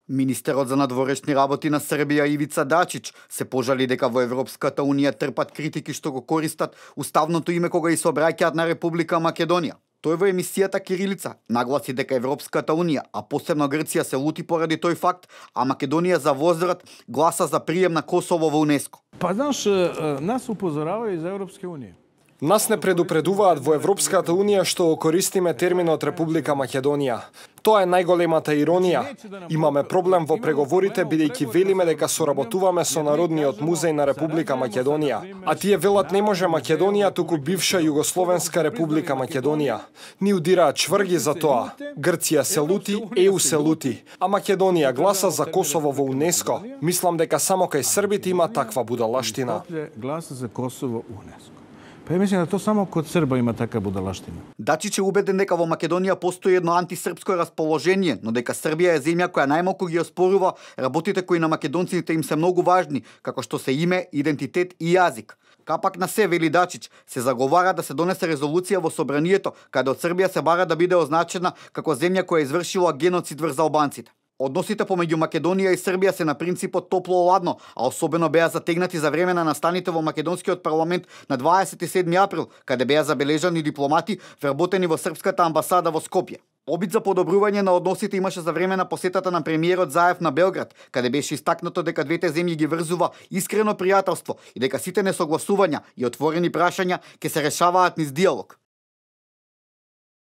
Министерот за надворешни работи на Србија Ивица Дачич се пожали дека во Европската унија трпат критики што го користат уставното име кога и се обраќаат на Република Македонија. Тој во емисијата Кирилица нагласи дека Европската унија, а посебно Грција се лути поради тој факт, а Македонија за возврат гласа за прием на Косово во УНЕСКО. Па знаеш, нас упозоравају из Европска унија. Нас не предупредуваат во Европската унија што користиме терминот Република Македонија. Тоа е најголемата иронија. Имаме проблем во преговорите бидејќи велиме дека соработуваме со Народниот музеј на Република Македонија, а тие велат не може Македонија, туку бивша Југословенска Република Македонија. Ни удираат чврги за тоа. Грција се лути, ЕУ се лути, а Македонија гласа за Косово во УНЕСКО. Мислам дека само кај србите има таква будалаштина. Гласа за Косово УНЕСКО. Па мислам да тоа само код Срба има така будалаштина. Дачич е убеден дека во Македонија постои едно антисрпско расположение, но дека Србија е земја која најмалку ги оспорува работите кои на македонците им се многу важни, како што се име, идентитет и јазик. Капак на се, вели Дачич, се заговара да се донесе резолуција во собранието, каде од Србија се бара да биде означена како земја која извршила геноцид врз албанците. Односите помеѓу Македонија и Србија се на принципот топло-ладно, а особено беа затегнати за време на настаните во македонскиот парламент на 27 април, каде беа забележани дипломати вработени во српската амбасада во Скопје. Обид за подобрување на односите имаше за време на посетата на премиерот Заев на Белград, каде беше истакнато дека двете земји ги врзува искрено пријателство и дека сите несогласувања и отворени прашања ќе се решаваат низ диалог.